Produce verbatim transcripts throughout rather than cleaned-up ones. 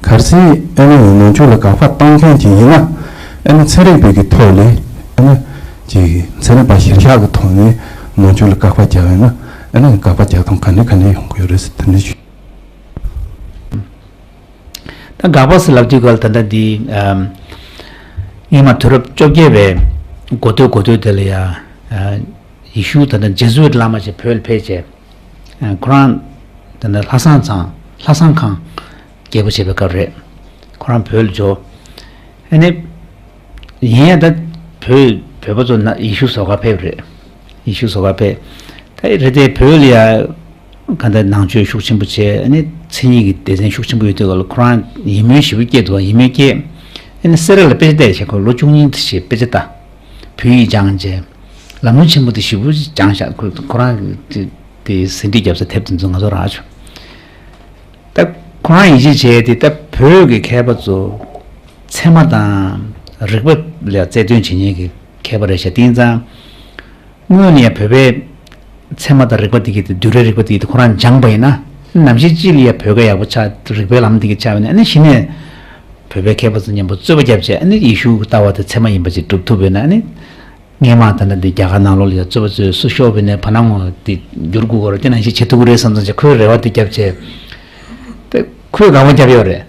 གལ་སྲིད་ཨ་ནི་ནང་ཆོས་ལ་དགག་པ་བཏང་མཁན་ཅིག་ཡིན་ན། ཨ་ནི་ཚན་རིག་པའི་གི་ཐོག་ལས་ཨ་ནི་ཅིག་ཚན་རིག་པ་གཞིར་བཞག་གི་ཐོག་ནས་ནང་ཆོས་ལ་དགག་པ་བརྒྱབ་ཡོད་ན། ཨ་ནི་དགག་པ་རྒྱག་སྟངས་ག་ནས་ག་ནས་ཡོང་གི་ཡོད་རེད་ཟེར། དེ་འདྲ་ཞིག་ད་དགག་པ་ཟེར་ལབ་དུས་ག་ལ་ད་ལྟ་འདི་ཨམ་སྔོན་མ་དུས་རབས་བཅོ་བརྒྱད་པའི་འགོ་སྟོད་འགོ་སྟོད་དེ་ལ་ཡ། ཨ་ཡེ་ཤུ་ད་ལྟ་ཇེ་སུ་ཝིད་བླ་མ་ཞིག་བོད་ལ་ཕེབས་བྱས། ཨ་ཁོ་རང་ད་ལྟ་ལྷ་བསང་ཚང་ལྷ་བསང་ཁང་རྒྱས་པོ་བྱས་པའི་སྐབས་རེད། ཁོ་རང་བོད་ལ་འབྱོར། ཨ་ནི་ཡིན་ཡང་ད་བོད་བོད་པ་ཚོ་ན་ཡེ་ཤུ་བཟོ་གར་ཕེབས་རེད། ཡེ་ཤུ་བཟོ་གར་ཕེབས། ད་རེད་དེ་བོད་ལ་ཡ། གང་ལྟར་ནང་ཆོས་ཤུགས་ཆེན་པོ་བྱས། ཨ་ནི་མཚན་ཉིད་ཀྱི་སྡེ་ཚན་ཤུགས་ཆེན་པོ་ཡོད་དུས་སྐབས་ལ་ཁོ་རང་ཡིད་སྨོན་ཞེ་པོ་སྐྱེས་འདུག་ཡིད་སྨོན་སྐྱེས། ཨ་ནི་སེ་ར་ལ་དཔེ་ཆ་བལྟས་བྱས། ཁོ་ལོ་བཅུ་གཉིས་ཞིག་དཔེ་ཆ་ལྟ། བོད་ཡིག་སྦྱངས་བྱས། ལམ་ལུགས་ཆེན་པོ་དེ་ཞེ་པོ་སྦྱངས་ཤག་ཁོ་ཁོ་རང་གི་དེ་ཟིན་བྲིས་བརྒྱབ་ས་དེབ་དེ་ཚོ་ང་ཚོ་རག་བྱུང་། ད་ཁོ་རང་ཡིད་ཆེས་བྱས་ཏེ། ད་བོད་ཀྱི་མཁས་པ་ཚོ་ཚད་མ་དང་རིག་པ་ལ་རྩལ་འདོན་བྱེད་མཁན་གྱི་མཁས་པ་རེད་ཤག་དེ་ཡིན་ཙང་། སྔོན་ནས་ཡང་བོད་པའི་ཚད་མ་དང་རིག་པ་དེ་གའི་དེ། བསྡུས་གྲྭའི་རིག་པ་དེ་གའི་དེ་ཁོ་རང་སྦྱངས་པ་ཡིན་ན། ནམ་ཞིག་ཅིག་ལ་ཡ་བོད་སྐད་ཡག་པོ་ཆགས། རིག་པའི་ལམ་དེ་གའི་ཆགས་པ་ཡིན་ན། ཨ་ནི་གཞི་ནས་བོད་པའི་མཁས་པ་ཚོ་མཉམ་པོ་རྩོད་པ་བརྒྱབ་བྱས། ཨ་ནི་ཡེ་ཤུ་གི་ལྟ་བ་དེ་ཚད་མ་ཡིན་པ་ཅིག་སྒྲུབ་ཐུབ་པ་ཡིན་ན། ཨ་ནི་སྔས་མ་ད་ལྟ་འདི་རྒྱ་གར་ནང་ལོགས་ལ་ཡ་རྩོད་པ་ཚོས་སུ་ཤོར་བ་ཡིན་ན་བར་སྣང་ངོ་དེ་བསྒྱུར་དགོས་ཀྱི་རེད། དེ་ནང་བཞིན་བྱེད་ཐུབ་ཀྱི་རེད་བསམ་བསམ་བྱས། ཁོས་རེ་བ་དེ་བརྒྱབ་བྱས། ད་ཁོས་དགག་པ་བརྒྱབ་ཡོད་རེད།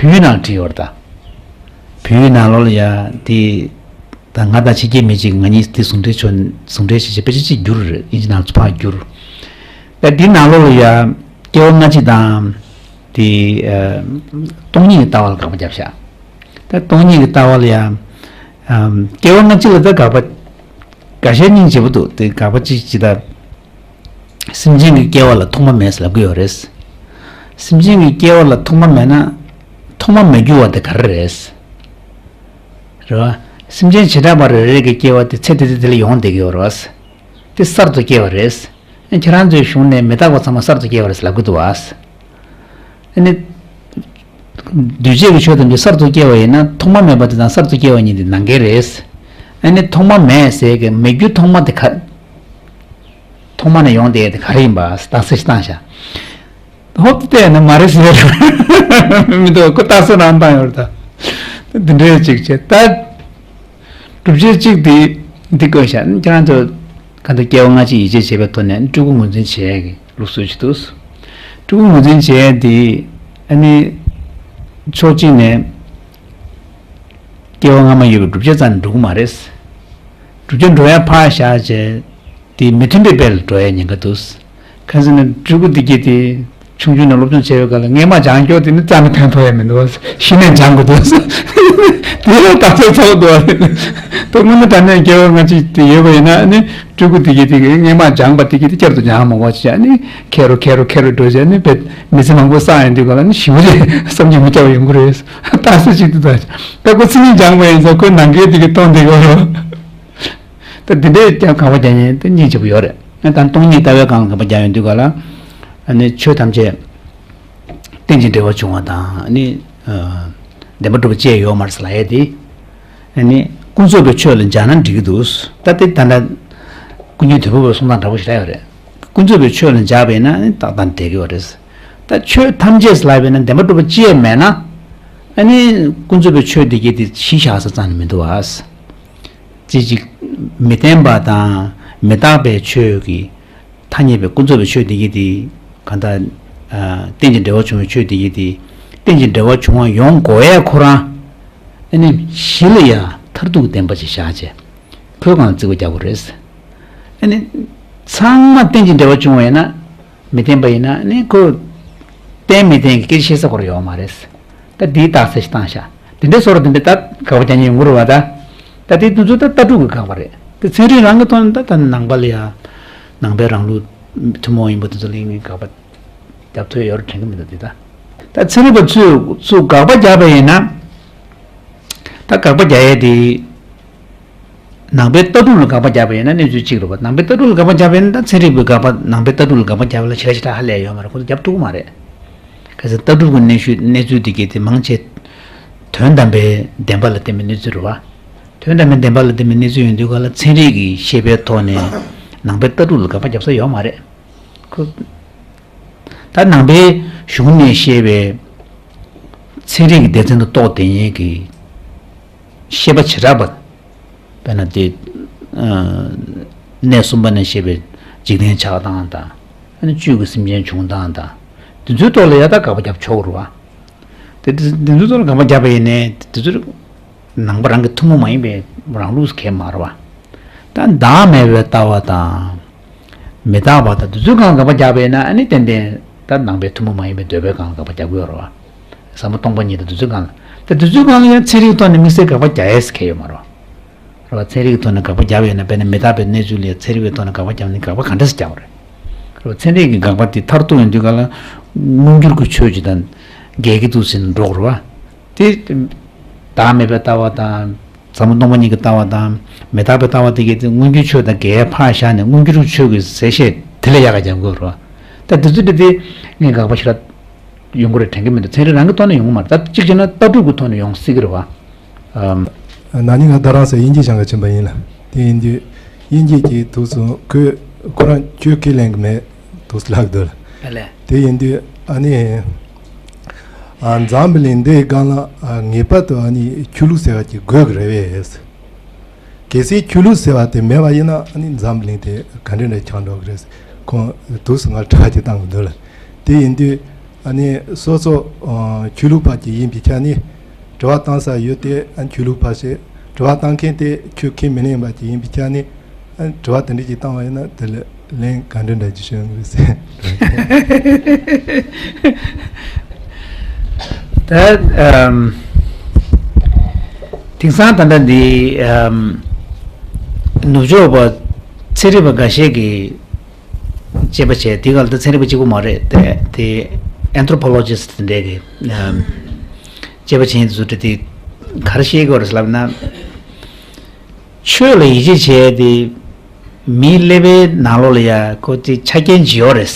བོད་ཡིག་ནང་བྲིས་ཡོད་རེད་ད། བོད་ཡིག་ནང་ལོགས་ལ་ཡ་དེ། ད་ང་དང་ཕྱི་རྒྱལ་མི་གཅིག་ང་གཉིས་དེ་ཟུང་འབྲེལ་བྱོས། ཟུང་འབྲེལ་བྱས་བྱས་དཔེ་ཆ་གཅིག་བསྒྱུར་རེད། ཨིན་ཇི་ནང་ལ་ཕར་བསྒྱུར། ད་དེ་ནང་ལོགས་ལ་ཡ་སྐྱེ་བ་སྔ་ཕྱི་དང་། དེ་ཨ་སྟོང་ཉིད་ཀྱི་ལྟ་བ་ལ་དགག་པ་བརྒྱབ་ཤག་ད་སྟོང་ཉིད་ཀྱི་ལྟ་བ་ལ་ཡ། ཨམ་སྐྱེ་བ་སྔ་ཕྱི་ལ་ད་དགག་པ་འགའ་ཤས་སྙིང་རྗེ་པོ་འདུག་དེ་དགག་པ་གཅིག་ཅིག་ད། སེམས་ཅན་གྱི་སྐྱེ་བ་ལ་ཐོག་མ་མེད་ཟེར་ལབ་ཀྱི་ཡོད་རེད། སེམས་ཅན་གྱི་སྐྱེ་བ་ལ་ཐོག་མ་མེད་ན། ཐོག་མ་མེད་རྒྱུ་བ་དེ་ག་རེ་རེད། རེད་བ། སེམས་ཅན་བྱེ་བྲག་པ་རེ་རེ་གི་སྐྱེ་བ་དེ་ཚེ་དེ་ཚེ་དེ་ལ་ཡོང་བསྡད་ཀྱི་ཡོད་རེད་བ། དེ་གསར་དུ་སྐྱེ་བ་རེད། ཁྱེད་རང་ཚོའི་གཞུང་ནས་མི་རྟག་པ་ཚང་མ་གསར་དུ་སྐྱེ་བ་རེད་ཟེར་ལབ་ཀྱི་འདུག་བ། ཨ་ནི། འདུས་བྱས་ཀྱི་ཆོས་ཐམས་ཅད་གསར་དུ་སྐྱེ་བ་ཡིན་ན། ཐོག་མ་མེད་པ་དེ་དང་གསར་དུ་སྐྱེ་བ་གཉིས་དེ་ནང་འགལ་རེད། ཨ་ནི་ཐོག་མ་མེད་ཟེར་གི་མེད་རྒྱུ་ཐོག་མ་དེ་ག་ཐོག་མ་ནས་ཡོང་བསྡད་དེ་ག་རེ་ཡིན་པ་རྟགས་གསལ་ཞིག་བཏང་ཤག་ཧོབ་ཏེ་བལྟས་ན་མ་རེད་ཟེར། མི་འདུག་ཁོ་རྟགས་གསལ་རང་བཏང་ཡོད་རེད་ད། འདི་འདྲའི་ཅིག་བྱས་ད། སྒྲུབ་བྱེད་གཅིག་དེ་འདི་བཀོད་བཞག་ཁྱེད་རང་ཚོ་གང་ལྟར་སྐྱེ་བ་སྔ་ཕྱི་ཡིད་ཆེས་བྱེད་པའི་ཐོག་ནས་སྤྲུལ་སྐུ་ངོས་འཛིན་བྱེད་ཡག་གི་ལུགས་སྲོལ་ཞིག་འདུག་སྤྲུལ་སྐུ་ངོས་འཛིན་བྱེད་ཡག་དེ་ཨ་ནི་ཕྱོགས་གཅིག་ནས་སྐྱེ་བ་སྔ་མ་ཡོད་པའི་སྒྲུབ་བྱེད་རྩ་ནས་འགྲོ་གི་མ་རེད། སྒྲུབ་བྱེད་འགྲོ་ཡག་ཕར་བཞག་བྱས། དེ་མི་མཐུན་པའི་དཔེ་ལ་འགྲོ་ཡག་ཉེན་ཁ་འདུག་གང་ཟེར་ན་སྤྲུལ་སྐུ་འདི་གྱད་དེ་ཆུང་ཆུང་ནས་སློབ་སྦྱོང་བྱས་པའི་སྐབས་ལ་སྔས་མ་སྦྱང་སྐྱོར་དེ་ནི་རྩ་ནས་ཕན་ཐོགས་ཡག་མི་འདུག་གཞི་ནས་སྦྱང་དགོས་འདུག་དེ་ལ་རྟགས་གསལ་ཚོགས་འདུག་བ། ད་དངོས་གནས་དྲང་གནས་སྐྱེ་བ་སྔ་ཕྱི་དེ་ཡོད་པ་ཡིན་ན་ནི་སྤྲུལ་སྐུ་འདི་གྱད་དེ་གི་སྔས་མ་སྦྱངས་པ་དེ་གྱད་དེ་བསྐྱར་དུ་སྦྱང་མ་དགོས་པ་བྱས་ནི་ཁེ་རུ་ཁེ་རུ་ཁེ་རུ་འགྲོ་བྱས་ནི་བེད་མི་ཚེ་མང་པོ་བསགས་ཡོང་དུས་སྐབས་ལ་ནི་ཞེ་པོ་ཅིག་བསམ་གྱིས་མི་ཁྱབ་པ་ཡོང་གི་རེད། རྟགས་གསལ་ཅིག་འདུག་ད་ད་ཁོ་ཚེ་རིང་སྦྱངས་པ་ཡིན་ཙང་ཁོའི་ནང་འགལ་དེ་གྱད་སྟོན་བསྡད་ཀྱི་ཡོད་རེད། ད་འདི་འདྲའི་ཀྱང་དགག་པ་རྒྱག་མཁན་དེ་སྙིང་རྗེ་པོ་ཡོད་རེད། ཨ་ད་སྟོང་ཉིད་ལྟ་བའི་སྒང་ལ་དགག་པ་རྒྱག་ཡོང་དུས་སྐབས་ལ། ཨ་ནི་ཆོས་ཐམས་ཅད་རྟེན་ཅིང་འབྲེལ་བར་འབྱུང་བ་དང་། ཨ་ནི་ཨ་བདེན་པར་གྲུབ་པ་ཅི་ཡང་ཡོད་མ་རེད་ཟེར་ལབ་ཡག་དེ། ཨ་ནི་ཀུན་རྫོབ་པའི་ཆོས་ལ་སྦྱར་ན་འགྲིག་གི་འདུག་ད་དེ་ད་ལྟ་ཀུན་མཁྱེན་དོལ་པོ་པའི་གསུང་སྟངས་འདྲ་པོ་ཞིག་རག་ཡོད་རེད། ཀུན་རྫོབ་པའི་ཆོས་ལ་སྦྱར་བ་ཡིན་ན་ཨ་ནི་ཏག་ཏག་འགྲིག་གི་ཡོད་རེད། ད་ཆོས་ཐམས་ཅད་ཟེར་ལབ་པ་ཡིན་ན་བདེན་པར་གྲུབ་པ་ཅི་ཡང་མེད་ན། ཨ་ནི་ཀུན་རྫོབ་པའི་ཆོས་འདི་གྱད་དེ་གཞི་བཞག་ས་རྩ་ནས་མི་འདུག་བ། ཅི་ཅིག་མི་བརྟན་པ་དང་མི་རྟག་པའི་ཆོས་ཀྱི་ཐ་སྙད་པའི་ཀུན་རྫོབ་པའི་ཆོས་འདི་གྱད་དེ། གང་ལྟར་ཨ་རྟེན་ཅིང་འབྲེལ་བར་འབྱུང་བའི་ཆོས་འདི་གྱད་དེ། རྟེན་ཅིང་འབྲེལ་བར་འབྱུང་བ་ཡོང་དགོས་ཡག་ཁོ་རང་། ཨ་ནི་གཞི་ལ་ཡ་མཐར་ཐུག་བདེན་པ་ཅིག་བཞག་བྱས། ཁོའི་སྒང་ལ་རྩིས་པ་རྒྱག་དགོས་རེད། ཨ་ནི་ཚང་མ་རྟེན་ཅིང་འབྲེལ་བར་འབྱུང་བ་ཡིན་ན། མི་བརྟན་པ་ཡིན་ན་ནི་ཁོ། བརྟན་མི་བརྟན་གྱི་སྐད་ཆ་བཤད་ས་ཁོ་རང་ཡོད་མ་རེད། ད་འདིའི་རྟགས་གསལ་ཞིག་བཏང་ཤག་དེ་འདྲའི་བཟོ་འདྲ་དེ་འདྲ་ད་དགག་པ་རྒྱག་མཁན་ཡོང་གི་རེད་བ་ད། ད་དེ་དུས་ཚོད་ད་ལྟ་གྲུབ་ཀྱི་དགག་པ་རེད། དེ་ཚན་རིག་རང་གི་ཐོག་ནས་ད་ད་ནང་པ་ལ་ཡ། ནང་པའི་རང་ལུགས་ཐུན་མོང་ཡིན་པ་དེ་ཚོ་ལ་ངས་དགག་པ་རྒྱབ་ཐུབ་ཡོད་རེད་དྲན་གྱི་མི་འདུག་དེ་ད། ད་ཚན་རིག་པ་ཚོས་ཚུར་དགག་པ་རྒྱག་པ་ཡིན་ན། ད་དགག་པ་རྒྱག་ཡས་དེ། ནང་པའི་ལྟ་གྲུབ་ལ་དགག་པ་བརྒྱབ་པ་ཡིན་ན་གནས་ཚུལ་གཅིག་རེད་པ། ནང་པའི་ལྟ་གྲུབ་ལ་དགག་པ་བརྒྱབ་པ་ཡིན་ན་ད་ཚན་རིག་པའི་དགག་པ། ནང་པའི་ལྟ་གྲུབ་ལ་དགག་པ་བརྒྱབ་པ་ལ་ཞེ་དྲག་ཞེ་དྲག་ཧ་ལས་ཡོད་མ་རེད། ཁོ་ཚོ་རྒྱབ་ཐུབ་ཀྱི་མ་རེད། གལ་སྲིད་ལྟ་གྲུབ་ཀྱི་གནས་ཤུལ་གནས་ཚུལ་དེ་གའི་དེ་མང་ཆེ་དོན་དམ་པའི་བདེན་པ་ལ་བརྟེན་པའི་གནས་ཚུལ་རེད་པ། དོན་དམ་པའི་བདེན་པ་ལ་བརྟེན་པའི་གནས་ཚུལ་ཡིན་དུས་ག་ལ་ཚན་རིག་གི་ཤེས་པའི་ཐོག་ནས་ནང་པའི་ལྟ་གྲུབ་ལ་དགག་པ་བརྒྱབ་ས་ཡོད་མ་རེད། ཁོ། ད་ནང་པའི་གཞུང་ནས་བཤད་པའི་ ཚན་རིག་གི་སྡེ་ཚན་དུ་གཏོགས་བསྡད་མཁན་གྱི་ཤེས་པ་བྱེ་བྲག་པ། དཔེར་ན་དེ། ཨ། གནས་གསུམ་པ་ནས་བཤད་པའི་འཇིག་རྟེན་ཆགས་སྟངས་དང་། ཨ་ནི་བཅུད་ཀྱི་སེམས་ཅན་བྱུང་སྟངས་དང་། དེ་ཚོའི་ཐོག་ལ་ཡ་ད་དགག་པ་རྒྱབ་ཆོག་རུ་བ། དེ་དེ་དེ་ཚོའི་ཐོག་ལ་དགག་པ་རྒྱབ་པ་ཡིན་ནའི་དེ་ཚོ་ནང་པ་རང་གི་ཐུན་མོང་མ་ཡིན་པའི་རང་ལུགས་སུ་ཁེལ་མ་རེད་བ། ད་བདག་མེད་པའི་ལྟ་བ་དང་། མི་རྟག་པ་དང་དེ་ཚོའི་སྒང་དགག་པ་རྒྱབ་པ་ཡིན་ན་ཨ་ནི་ཏན་ཏན་ད་ནང་པའི་ཐུན་མོང་མ་ཡིན་པའི་འདོད་པའི་སྒང་དགག་པ་རྒྱབ་ཀྱི་ཡོད་རེད་བ། ཟབ་མོ་སྟོང་པ་ཉིད་དང་དེ་ཚོའི་སྒང་ལ། ད་དེ་ཚོའི་སྒང་ལ་ཡང་ཚན་རིག་ཐོག་ནས་དམིགས་བསལ་དགག་པ་རྒྱག་ཡས་ཁེལ་ཡོད་མ་རེད་བ། རེད་བ། ཚན་རིག་གི་ཐོག་ནས་དགག་པ་བརྒྱབ་ཡོད་ན། དཔེར་ན་མི་རྟག་པའི་གནས་ཚུལ་ལ་ཚན་རིག་པའི་ཐོག་ནས་དགག་པ་བརྒྱབ་ན་དགག་པ་ག་འདྲ་ཞིག་རྒྱག་དགོས་རེད། རེད་བ། ཚན་རིག་གི་དགག་པ་དེ་མཐར་གཏུགས་ཡོང་དུས་ག་ལ་མངོན་གྱུར་གྱི་ཆོས་ཅིག་དང་འགལ་གྱི་འདུག་ཟེར་ནས་འགྲོ་གི་རེད་བ། དེ་བདག་མེད་པའི་ལྟ་བ་དང་། ཟབ་མོ་སྟོང་པ་ཉིད་ཀྱི་ལྟ་བ་དང་། མི་རྟག་པའི་ལྟ་བ་དེ་གས་དེ་མངོན་གྱུར་ཆོས་དང་འགལ་ཕར་བཞག་ནས་མངོན་གྱུར་ཆོས་ཀྱི་གསལ་བཤད་དེ་ལས་ཡག་ག་རྒྱག་དགོས་རེད་བ། ད་དེ་ཚོ་དེ་དེ་ངས་དགག་པ་ཞེ་དྲག་ཡོང་གི་རེད་དྲན་གྱི་མི་འདུག་ཚན་རིག་རང་གི་ཐོག་ནས་ཡོང་གི་མ་རེད། ད་གཅིག་བྱས་ན་ལྟ་གྲུབ་ཀྱི་ཐོག་ནས་ཡོང་སྲིད་ཀྱི་རེད་བ། ཨམ། ན་ནིང་ང་རྡ་རམ་ས་དབྱིན་ཇིའི་གཞུང་ག་ཕྱིན་པ་ཡིན་ལ། དེ་ཡིན་དུས་དབྱིན་ཇི་གི་དུས་སུ་ཁོས་ཁོ་རང་ཆོས་ཁས་ལེན་གྱི་མེད་དུས་ལབ་འདུག་ལ། ཨ་ལས། དེ་ཡིན་དུས་ཨ་ནི། ཨ། འཛམ་བུ་གླིང་འདིའི་སྒང་ལ། ཨ། ངེས་པར་དུ་ཨ་ནི་ཆོས་ལུགས་ཟེར་བ་ཅིག་དགོས་ཀྱི་རེད་པས། གལ་སྲིད་ཆོས་ལུགས་ཟེར་བ་དེ་མེད་པ་ཡིན་ན་ཨ་ནི་འཛམ་བུ་གླིང་དེ་ག་འདྲ་འདྲ་ཆགས་འགྲོ་གི་རེད། ཁོང་དུས་སུ་ང་དྲི་བ་ཅིག་བཏང་གི་འདུག་ལ། དེ་ཡིན་དུས་ཨ་ནི་སོ་སོ། ཨ། ཆོས་ལུགས་པ་ཅིག་ཡིན་པའི་ཆ་ནས་དྲི་བ་བཏང་ས་ཡོད་དེ། ཨ། ཆོས་ལུགས་པ་ཞིག་དྲི་བ་བཏང་མཁན་དེ་ཆོས་ཁས་མི་ལེན་པ་ཅིག་ཡིན་པའི་ཆ་ནས། ཨ། དྲི་བ་དེ་འདྲ་ཅིག་བཏང་བ་ཡིན་ན་དེ་ལ་ལན་ག་འདྲ་འདྲ་ཅིག་ཤོད་ཡོང་གི་རེད་ཟེར། ད། ཨམ། དེང་སང་ད་ལྟ་འདི། ཨམ། ནུབ་ཕྱོགས་པ་ཚན་རིག་པ་འགའ་ཤས་ཀྱིས་དཔྱད་པ་བྱས། དེ་ག་ལ་ད་ཚན་རིག་པ་གཅིག་པུ་མ་རེད་དེ། དེ་ཨན་ཐྲོ་པོ་ལོ་ཇི་སི་ཊི་དེ་འདྲས་ཀྱིས། ཨམ། དཔྱད་པ་བྱེད་མཁན་དེ་ཚོ་དེ་ག་རེ་བཤད་ཀྱི་ཡོད་རེད་ལབ་ན། ཆོས་ལ་ཡིད་ཆེས་བྱས་ཏེ། མིའི་ཀླད་པའི་ནང་ལོགས་ལ་ཡ་ཁོ་དེ་ཆ་རྐྱེན་ཅིག་ཡོད་རེད།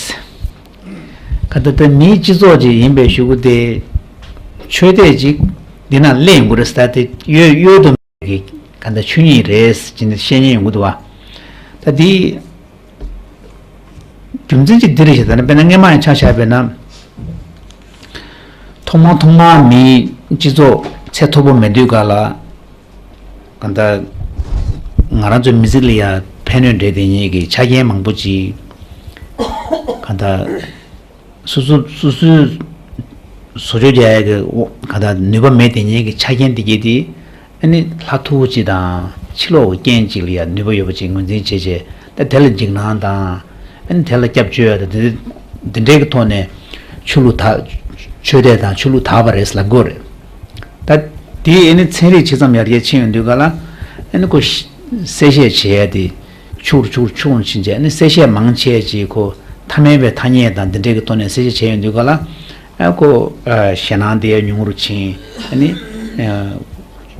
ག་ད་ལྟ་མིའི་སྤྱི་ཚོགས་ཅིག་ཡིན་པའི་གཞུག་གུ་དེ། ཆོས་དད་ཅིག་འདི་ན་སླེབས་ཡོང་གི་རེད། ད་དེ་གཡོལ་གཡོལ་དུ་མེད་ཀྱི་ག་ད་ཆོས་ཉིད་རེད་ཅེས་ནས་བཤད་ཉན་ཡོང་གི་འདུག་བ། ད་དེ་རྒྱུ་མཚན་ཅིག་འདི་རེད་ཞེས། ད་ནི་དཔེར་ན་སྔས་མ་ཡང་ཆ་བཞག་པས་ན། ཐོག་མ་ཐོག་མ་མིའི་སྤྱི་ཚོགས་ཚད་མཐོ་པོ་མེད་དུས་ག་ལ། གང་ལྟར་ང་རང་ཚོའི་མི་ཚེ་ལ་ཡང་ཕན་གནོད་འདྲེས་བསྡད་མཁན་གྱི་ཆ་རྐྱེན་མང་པོ་ཅིག་གང་ལྟར་སོ་སོ་སོ་སོའི་བཟོ་བཅོས་རྒྱག་ཡག་གི་གང་ལྟར་ནུས་པ་མེད་བསྡད་མཁན་གྱི་ཆ་རྐྱེན་དེ་གྱད་དེ། ཨ་ནི་ལྷ་མཐུ་བོ་ཅིག་དང་ཕྱི་ལོགས་ཀྱི་རྐྱེན་ཅིག་ལ་ཡང་ནུས་པ་ཡོད་པ་ཅིག་ངོས་འཛིན་བྱས་བྱས། ད་དེ་ལ་འཇིགས་སྣང་དང་། ཨ་ནི་དེ་ལ་སྐྱབས་བཅོལ་ཡ་དང་། དེ་དེ་འདྲའི་གི་ཐོག་ནས་ཆོས་ལུགས་དར། ཆོས་དད་དང་ཆོས་ལུགས་དར་བ་རེད་ལབ་དགོས་རེད། ད་དེ་ཨ་ནི་ཚན་རིག་ཇི་ཙམ་ཡར་རྒྱས་ཕྱིན་ཡོང་དུས་ག་ལ། ཨ་ནི་ཁོ་གསལ་བཤད་བྱེད་ཡ་དེ་ཆུང་རུ་ཆུང་རུ་ཆུང་རུ་ཕྱིན་བྱས། ཨ་ནི་གསལ་བཤད་མང་ཆེ་ཅིག་ཁོ་ཐ་མལ་པའི་ཐ་སྙད་དང་དེ་འདྲའི་གི་ཐོག་ནས་གསལ་བཤད་བྱས་ཡོང་དུས་ག་ལ། ཨ་ཁོ། ཨ་ཞེད་སྣང་དེ་ཉུང་རུ་ཕྱིན། ཨ་ནི། ཨ་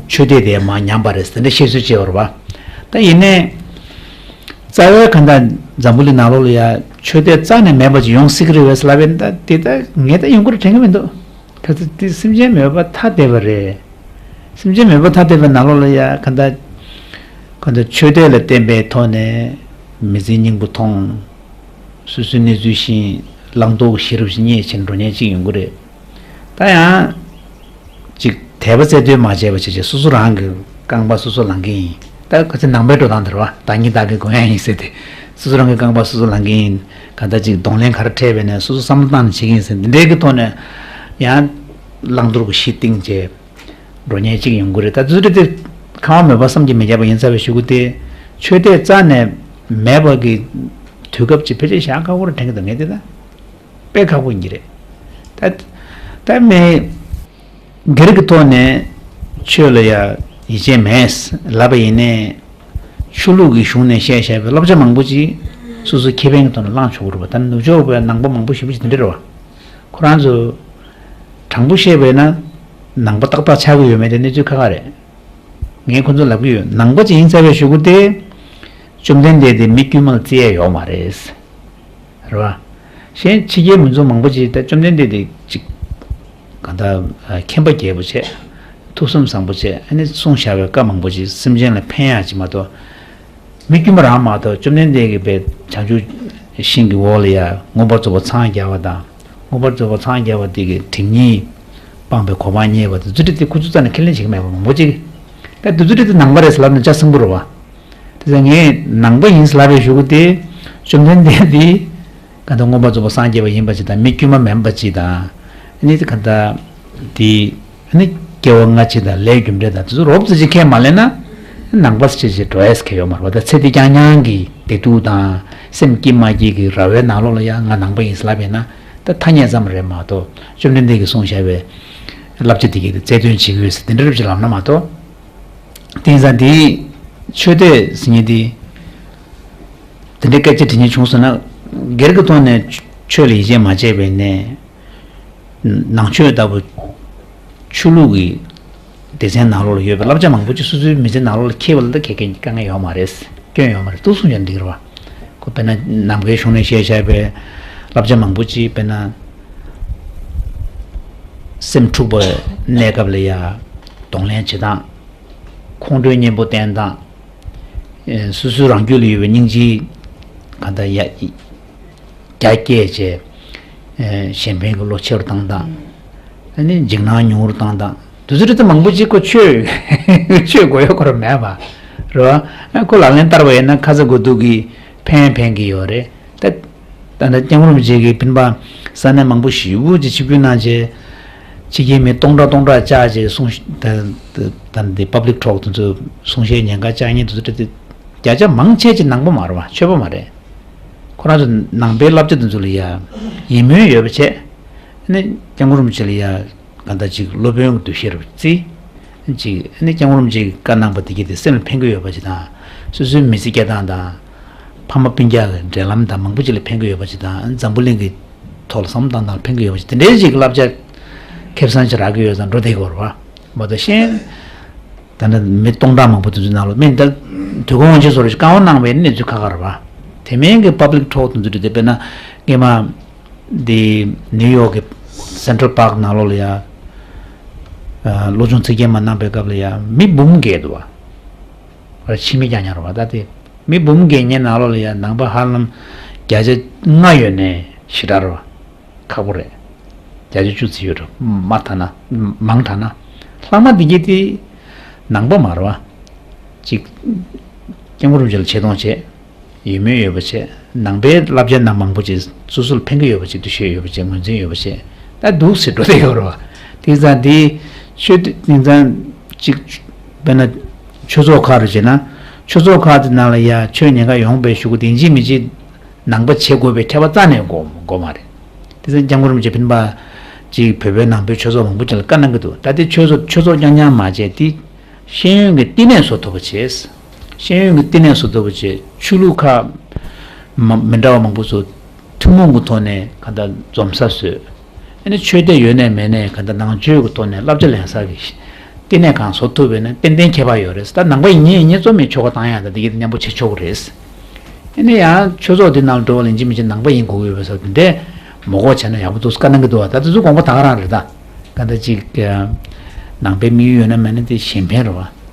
ཆོས་དད་དེ་མར་ཉམས་པ་རེད་ཟེར་འདྲ་བཤད་སྲོལ་ཅིག་ཡོད་རེད་བ། ད་ཡིན་ནའི། རྩ་བའི་གང་ལྟར་འཛམ་བུ་གླིང་ནང་ལོགས་ལ་ཡ་ཆོས་དད་རྩ་ནས་མེད་པ་ཅིག་ཡོང་སྲིད་ཀྱི་རེད་པས་ལབ་པས་ན། ད་དེ་ད་ངས་ད་ཡོང་གི་རེད་དྲན་གྱི་མི་འདུག་ག་ཚོད་དེ་སེམས་ཅན་མོས་པ་ཐ་དད་པ་རེད། སེམས་ཅན་མོས་པ་ཐ་དད་པའི་ནང་ལོགས་ལ་ཡ་གང་ལྟར། གང་ལྟར་ཆོས་དད་ལ་བརྟེན་པའི་ཐོག་ནས་མི་ཚེའི་སྙིང་པོ་མཐོང་། སོ་སོའི་གནས་ཚུལ་ཤེས། བླང་དོར་གྱི་ཤེས་རབ་ཅིག་རྙེད་བྱས་འགྲོ་མཁན་ཅིག་ཡོང་གི་རེད། ད་ཡང་། ཅིག་དད་པ་རྩལ་འདོན་མ་བྱས་པ་བྱས་བྱས་སོ་སོ་རང་གི་རྐང་པ་སོ་སོ་ལངས་ཀྱི་ཡིན། ད་ག་ཚོད་ནང་པའི་འགྲོ་སྟངས་དེ་རེད་བ། བདག་ཉིད་བདག་གིས་གོན་ཡ་ཡིན་ཟེར་ཏེ། སོ་སོ་རང་གི་རྐང་པ་སོ་སོ་ལངས་ཀྱི་ཡིན། གང་ལྟར་ཅིག་གདོང་ལེན་ག་རེ་འཕྲད་པས་ན་སོ་སོ་བསམ་བློ་བཏང་ནས་བྱེད་ཀྱི་ཡིན་ཟེར། འདི་འདྲའི་གི་ཐོག་ནས་ཡང་། བླང་དོར་གྱི་གཞི་བཏིང་བྱས་འགྲོ་མཁན་ཅིག་ཡོང་གི་རེད། ད་དུས་ཚོད་དེ་ཁ་བ་མོས་པ་བསམ་གྱིས་མི་ཁྱབ་པ་ཡིན་ཚར་བའི་གཞུག་གུ་དེ། ཆོས་དད་རྩ་ནས་མེད་པ་གི་དུས་སྐབས་ཅིག་ཕལ་ཆེར་བཞག་ཁག་པོ་རེད་དྲན་གྱི་འདུག་ངས་དེ་ད། དཔེ་ཁག་པོ་ཡིན་གྱི་རེད། ད། ད་མི་སྒེར་གྱི་ཐོག་ནས་ཆོས་ལ་ཡ་ཡིད་ཆེས་མེད་ལབ་པ་ཡིན་ནའི། ཆོས་ལུགས་ཀྱི་གཞུང་ནས་བཤད་བཞག་པའི་བསླབ་བྱ་མང་པོ་ཅིག་སོ་སོའི་ཁེ་ཕན་གྱི་ཐོག་ནས་བླངས་ཆོག་གི་རེད་པ། ད་ནུབ་ཕྱོགས་པའི་ནང་པ་མང་པོ་ཞེ་པོ་ཅིག་དེ་འདྲ་རེད་པ། ཁོ་རང་ཚོ་དྲང་པོ་བཤད་པས་ན་ནང་པ་ཏག་ཏག་ཆགས་ཀྱི་ཡོད་མེད་དེ་གནས་ཚུལ་ཁག་ཁག་རེད། ངས་ཁོ་ཚོ་ལབ་ཀྱི་ཡོད། ནང་པ་ཅིག་ཡིན་ཚར་བའི་གཞུག་གུ་དེ། བཅོམ་ལྡན་འདས་དེ་མི་དཀྱུས་མ་ལ་བརྩི་ཡ་ཡོད་མ་རེད། རེད་བ། གཞན་ཕྱི་རྒྱལ་མི་ཚོ་མང་པོ་ཅིག་ད་བཅོམ་ལྡན་འདས་དེ་ཅིག་གང་ལྟར་མཁྱེན་པ་རྒྱས་པོ་བྱས། ཐུགས་བསམ་བཟང་པོ་བྱས། ཨ་ནི་གསུངས་བཞག་པའི་བཀའ་མང་པོ་ཅིག་སེམས་ཅན་ལ་ཕན་ཡག་ཅིག་མ་གཏོགས། མི་དཀྱུས་མ་རང་མ་གཏོགས་བཅོམ་ལྡན་འདས་ཀྱིས་པའི་བྱང་ཆུབ་ཤིང་གི་འོག་ལ་ཡ་མངོན་པར་རྫོགས་པར་འཚང་རྒྱ་བ་དང་། མངོན་པར་རྫོགས་པར་འཚང་རྒྱ་བ་དེ་གི་སྒྲིབ་གཉིས། སྤངས་པའི་གོ་འཕང་བརྙེས་པ་དེ་རྫུ་འཕྲུལ་དེ་ཁོ་ཚོ་རྩ་ནས་ཁས་ལེན་བྱེད་ཀྱི་མེད་པ་མང་པོ་ཅིག་ད་རྫུ་འཕྲུལ་དེ་ནང་པ་རེད་ཟེར་ལབ་ན་ཅག་སེང་པོ་རེད་བ། དེ་ཚོ་ངས་ནང་པ་ཡིན་ཟེར་ལབ་པའི་གཞུག་གུ་དེ་བཅོམ་ལྡན་འདས་དེ་ག་ད་མངོན་པར་རྫོགས་པར་སངས་རྒྱས་པ་ཡིན་པ་ཅིག་དང་མི་དཀྱུས་མ་མིན་པ་ཅིག་དང་། ཨ་ནི་ག་ད་དེ་ཨ་ནི་སྐྱེ་བ་སྔ་ཕྱི་དང་ལས་རྒྱུ་འབྲས་དང་དེ་ཚོ་རོབ་ཙམ་ཅིག་ཁས་མ་ལེན་ན། ནང་པ་ཟེར་ཅིག་འགྲོ་ཡས་ཁེལ་ཡོད་མ་རེད་བ། ད་ཚེ་འདི་རྐྱང་རྐྱང་གི་བདེ་སྡུག་དང་སེམས་སྐྱིད་མ་སྐྱིད་ཀྱི་ར་བའི་ནང་ལོགས་ལ་ཡང་ང་ནང་པ་ཡིན་ཟེར་ལབ་པས་ན། ད་ཐ་སྙད་ཙམ་རེད་མ་གཏོགས་བཅོམ་ལྡན་འདས་ཀྱིས་གསུངས་བཞག་པའི་བསླབ་བྱ་དེ་གའི་རྩལ་འདོན་བྱེད་ཀྱི་ཡོད་ཟེར་དེ་འདྲ་རབ་ཅིག་ལབ་ན་མ་གཏོགས། དེང་སང་དེའི་ཆོས་དད་ཟེར་མཁན་དེ་དེ་འདྲའི་སྐད་ཆ་དྲི་མཁན་བྱུང་སོང་ན། སྒེར་གྱི་ཐོག་ནས་ཆོས་ལ་ཡིད་ཆེས་མ་བྱས་པའི་ནས་ནང་ཆོས་ལྟ་བུ་ཆོས་ལུགས་ཀྱི་སྡེ་ཚན་ནང་ལོགས་ལ་ཡོད་པའི་བསླབ་བྱ་མང་པོ་ཅིག་སོ་སོའི་མི་ཚེ་ནང་ལོགས་ལ་འཁྱེར་བ་ལ་ད་གལ་གལ་དཀའ་ངལ་ཡོད་མ་རེད། སྐྱོན་ཡོད་མ་རེད། འདུག་གསུངས་ཡོད་འདུག་རེད་བ། ཁོ་དཔེར་ན་ནམ་མཁའི་གཞུང་ནས་བཤད་བཞག་པའི་བསླབ་བྱ་མང་པོ་ཅིག་དཔེར་ན་སེམས་འཁྲུགས་པའི་གནས་སྐབས་ལ་ཡ་གདོང་ལེན་བྱེད་སྟངས། ཁོང་ཁྲོའི་གཉེན་པོ་བསྟེན་སྟངས། ཨེ་སོ་སོའི་རང་རྒྱུད་ལ་ཡོད་པའི་སྙིང་རྗེའི་གང་ལྟར་ཡ་རྒྱ་བསྐྱེད་བྱས། ཨེ་གཞན་ཕན་གྱི་བློ་ཆེ་རུ་བཏང་སྟངས། ཨ་ནི་འཇིགས་སྣང་ཉུང་རུ་བཏང་སྟངས། དེ་ཚོ་རེད་ད་མང་པོ་ཅིག་ཁོ་ཆོས་ཆོས་དགོས་ཡོད་ཁོ་ར་མེད་པ། རེད་བ། ཨ་ཁོ་ལག་ལེན་བསྟར་བ་ཡིན་ན་ཁ་ཚ་དགོས་གཏུགས་ཀྱི་ཕན་ཕན་གྱི་ཡོད་རེད་ད། ད་ལྟ་སྐྱབས་མགོན་རིན་པོ་ཆེ་གིས་སྤེན་པ་ས་གནས་མང་པོ་ཞེ་པོ་ཅིག་ཆིབས་བསྒྱུར་གནང་བྱས། ཕྱི་རྒྱལ་མི་སྟོང་ཕྲག་སྟོང་ཕྲག་བཅར་བྱས་གསུང་ད་ད་འདི་པབ་ལིག་ཊོག་དེ་ཚོ་གསུང་བཤད་ཉན་ག་བཅར་མཁན་དེ་ཚོ་ད་བརྒྱ་ཆ་མང་ཆེ་ཅིག་ནང་པ་མ་རེད་བ། ཆོས་པ་མ་རེད། ཁོ་རང་ཚོ་ནང་པའི་བསླབ་བྱ་དེ་ཚོ་ལ་ཡ་ཡིད་སྨོན་ཡོད་པ་བྱས། ཨ་ནི་སྐྱབས་མགོན་རིན་པོ་ཆེ་ལ་ཡ་ག་འདྲ་ཅིག་སློབ་དཔོན་གྱི་འདུ་ཤེས་རེད་བརྩི། ཅིག་ཨ་ནི་སྐྱབས་མགོན་རིན་པོ་ཆེ་གིས་བཀའ་གནང་པ་དེ་གྱིས་དེ་སེམས་ལ་ཕན་གྱི་ཡོད་པ་ཅིག་དང་། སོ་སོའི་མི་ཚེ་སྐྱེལ་སྟངས་དང་། ཕ་མ་སྤུན་ཀྱག་གི་འབྲེལ་ལམ་དང་མང་པོ་ཅིག་ལ་ཕན་གྱི་ཡོད་པ་ཅིག་དང་། འཛམ་བུ་གླིང་གི་ཐོག་ལ་བསམ་བློ་བཏང་སྟངས་ལ་ཕན་གྱི་ཡོད་པ་ཅིག་དེ་འདྲའི་ཅིག་བསླབ་བྱ་ཁེ་བཟང་ཅིག་རག་གི་ཡོད་ཙང་འགྲོ་བསྡད་ཀྱི་ཡོད་རེད་བ། མ་གཏོགས་གཞན། ད་ལྟ་མི་སྟོང་ཕྲག་མང་པོ་དེ་ཚོའི་ནང་ལ་མི་ད་དུས་འཁོར་དབང་ཆེན་ཟེར་བ་ཞིག་བཀའ་དབང་གནང་བའི་གནས་ཚུལ་ཁག་ཁག་རེད་བ། དེ་མིན་གྱི་པབ་ལིག་ཊོག་དེ་ཚོ་རེད་དེ། དཔེར་ན་སྔོན་མ། འདི་ནིའུ་ཡོག་གི་སེན་ཊྲལ་པཱག་ནང་ལོགས་ལ་ཡ། ཨ་བློ་སྦྱོང་ཚིག་བརྒྱད་མ་གནང་པའི་སྐབས་ལ་ཡ་མི་འབུམ་བརྒལ་འདུག་བ། ཕྱི་མི་རྐྱང་རྐྱང་རེད་བ། ད་དེ་མི་འབུམ་བརྒལ་མཁན་ནང་ལོགས་ལ་ཡ་ནང་པ་ཧ་ལམ་བརྒྱ་ཆ་ལྔ་ཡོད་ནའི་ཞེ་དྲག་རེད་བ། ཁག་པོ་རེད། བརྒྱ་ཆ་བཅུ་ཙམ་ཡོད་རེད། མ་དྲག་ན། མང་དྲགས་ན། ལྷག་མ་འདི་གྱད་དེ་ནང་པ་མ་རེད་བ། ཅིག་སྐྱབས་མགོན་རིན་པོ་ཆེ་ལ་ཆེ་མཐོང་བྱས། ཡིད་སྨོན་ཡོད་པ་བྱས། ནང་པའི་བསླབ་བྱ་ནང་མང་པོ་ཅིག་སོ་སོ་ལ་ཕན་གྱི་ཡོད་པ་ཅིག་འདུ་ཤེས་ཡོད་པ་བྱས། ངོས་འཛིན་ཡོད་པ་བྱས། ད་འདུག་སེ་འགྲོ་བསྡད་ཡོད་རེད་བ། དེང་སང་འདི་ཆོས་དེང་སང་ཅིག་དཔེར་ན་ཆོས་ཚོགས་ཁག་རུ་བྱས་ན། ཆོས་ཚོགས་ཁག་དེ་ནང་ལ་ཡ་ཆོས་ཉན་ག་ཡོང་པའི་གཞུག་གུ་དེ་ཡིན་གཅིག་མིན་གཅིག་ནང་པ་བྱེད་དགོས་པའི་ཁྱབ་པ་རྩ་ནས་དགོས་དགོས་མ་རེད། དེ་ཚོ་སྐྱབས་མགོན་རིན་པོ་ཆེ་སྤེན་པ་ཅིག་བོད་པའི་ནང་པའི་ཆོས་ཚོགས་མང་པོ་ཅིག་ལ་བཀའ་གནང་གི་འདུག་ད་ལྟའི་ཆོས་ཚོགས་ཆོས་ཚོགས་རྐྱང་རྐྱང་མ་བྱས་ཏེ། ཤེས་ཡོན་གྱི་བསྟི་གནས་བཟོ་ཐུབ་པ་བྱས། ཤེས་ཡོན་གྱི་བསྟི་གནས་བཟོ་ཐུབ་པ་བྱས། ཆོས་ལུགས་ཁག་མ་མི་འདྲ་བ་མང་པོ་ཚོ་ཐུན་མོང་གི་ཐོག་ནས་ག་འདྲ་འཛོམས་ས་བཟོས། ཨ་ནི་ཆོས་དད་ཡོད་ནའི་མེད་ནའི་ག་འདྲ་ནང་ཆོས་ཀྱི་ཐོག་ནས་བསླབ་བྱ་ལེན་ས་གི་བསྟི་གནས་གང་བཟོ་ཐུབ་པས་ན་ཏན་ཏན་ཁྱད་པར་ཡོད་རེད། ད་ནང་པ་ཡིན་ཉན་ཡིན་ཉན་གཙོ་མི་ཆོལ་ཁ་བཏང་ཡག་ད་དེ་གི་མཉམ་པོ་བྱེད་ཆོག་གི་རེད། ཨ་ནི་ཡང་ཆོས་ཚོགས་འདི་ནང་འགྲོ་བ་ལ་ཡིན་གཅིག་མིན་གཅིག་ནང་པ་ཡིན་དགོས་ཀྱི་ཡོད་པའི་ས་དེ་འདྲས་མ་དགོས་བྱས་ན་ཡག་པོ་འདུག་བཀའ་གནང་གི་འདུག་བ། ད་དེ་ཚོ་དགོངས་པ་ད་ག་རང་རེད་ད། ག་འདྲ་ཅིག་ནང་པའི་དམིགས་ཡུལ་ཡོད་ན་མེད་ན་དེ་གཞན་ཕན་རེད་བ།